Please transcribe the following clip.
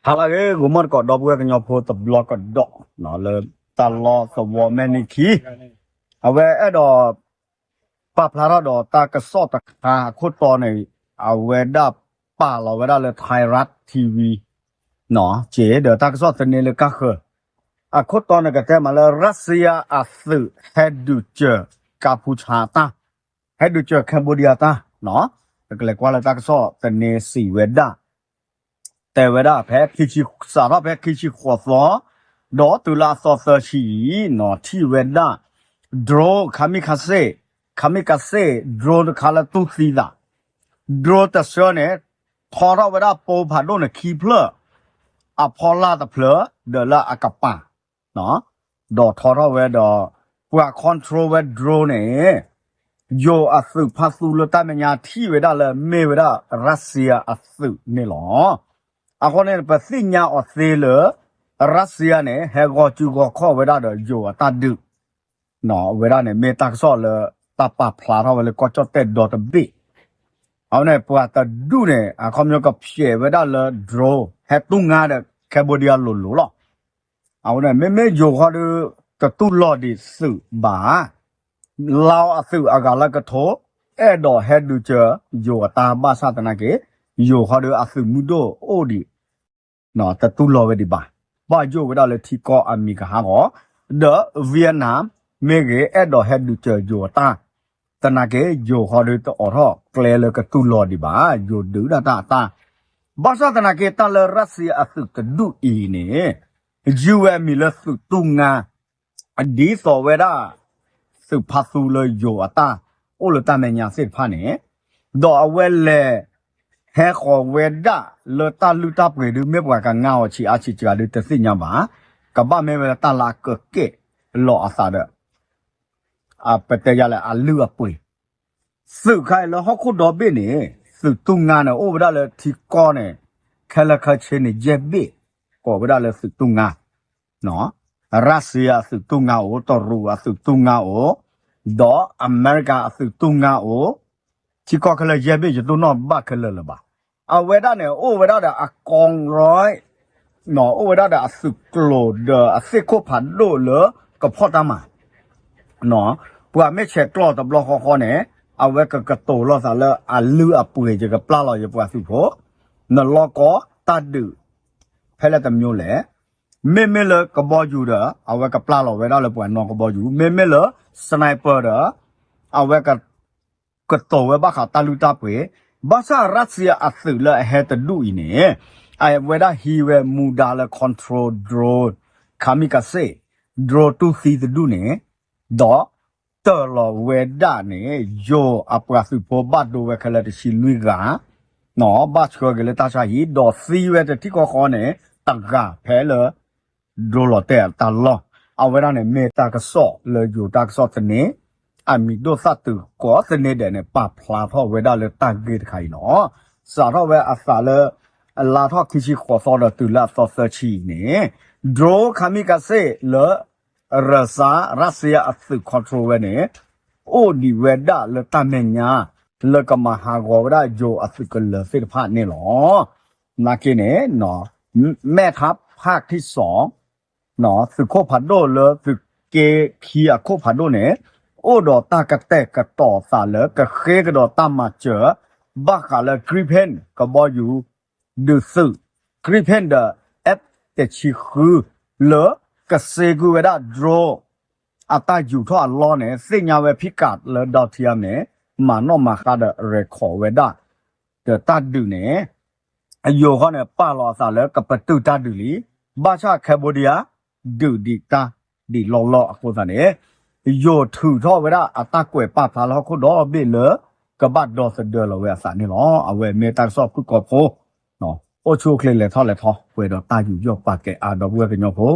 ဟါလၢအဂ့ၤ ဂီၤမီၢ်တကိး ဒီပုၢ်ဝဲၢ်ကညီဖိတဘျီကဒီး လၢတၢ်လီၢ်သဝီမဲာ်နံၤခံ အဝဲအဲၣ်ဒိး ပာ်ဖျါထီၣ်ဒီးတၢ်ကစီၣ်တခါအခိၣ်တီန့ၣ် အဝဲဒၣ်ပာ်လီၤဝဲဒၣ်လၢ Thai Rat TV က့ဒီးတၢ်ကစီၣ်သန့လၢကၢ်ဃၢၤ အခိၣ်တီန့ၣ်ကတဲမးလၢ ရၢၡစံယါအသုးဟဲဒုးစၢၤကၢ်ဖူဆါတၢ် ဟဲဒုးစၢၤ Cambodia တၢ် ပကလဲၤကွၢ်လၢတၢ်ကစီၣ်သန့စံးဝဲဒၣ် တဲဝဲဒၣ်ဖဲခံဆံ စးထီၣ်ဖဲခံဆံဃိးသီ ဒီးတုၤလၢအသီသၢဆံအံၤ ထံၣ်ဝဲဒၣ် drone kamikaze kamikaze drone တခါလၢတူၢ်သံသး drone တဆၢန့ၣ် ထီထီၣ်ဝဲဒၣ်ပိဖးဒိၣ်န့ၣ်ခံဖျၢၣ် အဖီလာ်တဖျၢၣ် ဒီးလၢအကပၤ ဒီးထီထီၣ်ဝဲဒီး ပှၤ control ဝဲ drone န့ၣ် ယိၤအသုးဖါသူလၢတၢ်မဲာ်ညါထံၣ်ဝဲဒၣ်လၢမ့ၢ်ဝဲဒၣ် ရၢၡစံယါအသုးန့ၣ်လီၤ. အဃိန့ၣ် ပသ့ၣ်ညါအီၤသ့လၢ ရၢၡစံယါန့ၣ် ဟဲဂီၤစုဂီၤခီၣ်ဝဲဒၣ်ဒီးယိၤအတၢ်ဒုး ဝဲဒၣ်န့ၣ် မ့ၢ်တၢ်ကစီၣ်လၢ တၢ်ပာ်ဖျါထီၣ်ဝဲလၢကီၢ်ကၠီၣ်တဲၣ်ဒီတဘ့ၣ် အဃိန့ၣ် ပှၤတဒူၣ်န့ၣ် အခီပညီကဖျဲးဝဲဒၣ်လၢ drone ဟဲတူၢ်ငါဒီး Cambodia လိၤလိၤလီၤ. အဃိန့ၣ် မ့မ့ၢ်ယိၤခီဒုး တတူၢ်လိာ်ဒံးသုးဘၣ် လါအီၤအသုးအဂၤလၢကထိ အဲၣ်ဒိးဟဲဒုးစၢၤယိၤအတၢ်ဘၣ်ဆၣ်သနာ်က့ ယိၤခီဒုးအသုးမုၢ်ဒိၣ်အိၣ်ဒံး တတူၢ်လိာ်ဝဲဒံးဘၣ်. ဘၣ်ယိၣ်ဝဲဒၣ်လၢထံကီၢ်အမံၤကဟးဂီၤ ဒီး Vietnam မ့ၢ်ဂ့ၤ အဲၣ်ဒိးဟဲဒုးစၢၤယိၤအတၢ် သနာ်က့ ယိၤခီဒုးတအိးထီၣ်ကျဲလၢကတူၢ်လိာ်ဒံးဘၣ် ယိၤဒုးဒၣ်တၢ်အတၢ် ဘၣ်ဆၣ်သနာ်က့ တၢ်လၢရၢၡစံယါအသုးတဒူၣ်အံၤန့ၣ် ယုၢ်ဝဲအမံၤလၢသုးတူၢ်ငါ ဒ်သိးဝဲဒၣ် သုးဖါသူလၢယိၤအတၢ် အိၣ်လၢတၢ်မဲာ်ညါသ့ၣ်တဖၣ်န့ၣ် ဒီးအဝဲလဲၤ ဟဲဃီၤဝဲဒၣ်လၢတၢ်လုၢ်တၢ်ပှ့ၤဒုး မ့ၢ်ပှၤကငါအီၤဆံးအါဆံးစှၤဒုးတသ့ၣ်ညါဘၣ်. ကဘၣ်မ့ၢ်ဝဲလၢတၢ်လၢအကကဲးလီၤအသးဒီး ပတဲယၤလဲၣ် အလုၢ်အပှ့ၤ သုးခါအံၤလၢဟီၣ်ခိၣ်ဒီဘ့ၣ်န့ၣ် သုးတူၢ်ငါန့ၣ် အိၣ်ဝဲဒၣ်လၢထံကီၢ်န့ၣ် ခဲလၢာ်ခဲဆ့န့ၣ် ယဲၢ်ဘ့ၣ် ကိးဝဲဒၣ်လၢသုးတူၢ်ငါ ရၢၡစံယါအသုးတူၢ်ငါအိၣ်, တရူးအသုးတူၢ်ငါအိၣ်, ဒီးအမဲရကၤအသုးတူၢ်ငါအိၣ်, ထံကီၢ်ခဲလၢာ်ယဲၢ်ဘ့ၣ် ယတိၢ်နီၣ်ဘၣ်ခဲလၢာ်လၢၤဘၣ်. အဝဲဒၣ်န့ၣ် အိၣ်ဝဲဒၣ်ဒီးအကီရၢၢ် အိၣ်ဝဲဒၣ်ဒီးအသုးကျိၤဒီးအသ့ၣ်ခိၣ်ဖးဒိၣ်လၢကဖီၣ်တၢ်မၤ ပှၤမ့ၢ်ဆဲးကျိးတဘျီဃီဃီန့ၣ် အဝဲကကတိၤလိာ်သးလၢအလုၢ်အပှ့ၤ ယကပျၢ်လီၤယပှၤသုးဖိ နလီၢ်ကီတၢ်ဒုး ဖဲလဲၣ်တမျိုးလဲၣ်. မ့မ့ၢ်လၢကဘီယူၤဒီး အဝဲကပျၢ်လီၤဝဲဒၣ်လၢပှၤနီၢ်ကဘီယူၤ, မ့မ့ၢ်လၢ sniper ဒီး အဝဲ ကတိၤဝဲဘၣ်ဃးတၢ်လုၢ်တၢ်ပှ့ၤ, ဘၣ်ဆၣ်ရၢၡစံယါအသုးလၢအဟဲတဒူၣ်အံၤန့ၣ် အဝဲဒၣ်ဟံးဝဲမူဒါလၢ control drone kamikaze drone တူၢ်သံတဒူၣ်န့ၣ်, ဒီးတၢၢ်လီၤဝဲဒၣ်န့ၣ် ယိၤအပှၤသုးဖိဘၣ်ဒိဝဲခဲလၢာ်တဆံလွံၢ်ဂၤ, ဘၣ်ဆှၢက့ၤလၢတၢ်ဆါဟံၣ် ဒီးသံဝဲတထံၣ်ဃီဃီန့ၣ် တဂၤဖဲလၢ drone လီၤတဲာ်အတၢ်လီၢ်, အဝဲဒၣ်န့ၣ် မ့ၢ်တၢ်ကစီၣ်လၢယိၤတၢ်ကစီၣ်သန့, အမံၤဒိၣ်သၣ်တုၤကိးသန့ဒဲးန့ၣ် ပာ်ဖျါထီၣ်ဝဲဒၣ်လၢတၢ်ဂ့ၢ်တခါအံၤလီၤ. စးထီၣ်ဝဲအသးလၢ အလါထီၣ်ခံဆံဃိးသီဒီးတုၤလၢအသီသၢဆံအံၤန့ၣ်, drone kamikaze လၢ ရၢၡါ ရၢၡစံယါအသုး control ဝဲန့ၣ် အိၣ်ဒံးဝဲဒၣ်လၢတၢ်မဲာ်ညါ လၢကမၤဟးဂီၤဝဲဒၣ်ယိၤအသုးကလၢၤသ့ၣ်တဖၣ်န့ၣ်လီၤ. နာ်က့န့ၣ် မဲၣ်ထါဖးထံစီၣ် သုးခိၣ်ဖးဒိၣ်လၢသုးက့ခံအခိၣ်ဖးဒိၣ်န့ၣ် အိၣ်ဒီးတၢ်ကတဲာ်ကတီၤသးလၢကဃ့ကဒီးတၢ်မၤစၢၤ ဘၣ်ဃးလၢ Gripen ကဘီယူၤ ဒုးသုး Gripen ဒီး F တဆံဃု လၢကစ့ကွံာ်ဝဲဒၣ် drone အတၢ်ယူၤထီၣ်အလီၢ်န့ၣ် သ့ၣ်ညါဝဲဖံးကးလၢ Dou Thiem န့ၣ် မၤနီၣ်မၤဃါဒီး record ဝဲဒၣ် ဒီးတၢ်ဒုးန့ၣ် အယိၤဃီန့ၣ် ပာ်လီၤအသးလၢကပတုာ်တၢ်ဒုးလံ, ဘၣ်ဆၣ် Cambodia ဒုးဒံးတၢ်ဒံးလီၢ်လီၢ်အဃိသတးန့ၣ် ယိၤထုးထီၣ်ဝဲဒၣ်အတၢ်ကွဲးပာ်ဖျါလၢဟီၣ်ခိၣ်ဒီဘ့ၣ်လၢ ကဘၣ်ဒီသဒၢလီၤဝဲအသးန့ၣ်လီၤ. အဝဲမ့ၢ်တၢ်ကစီၣ်ဖုၣ်ကိာ်ဖိ အိၣ်ဆူၣ်အိၣ်ချ့လဲၤထီၣ်လဲၤထီ ပှဲၤဒီးတၢ်ယူးယီၣ်ပာ်ကဲအါ ဒီပုၢ်ဝဲၢ်ကညီဖိ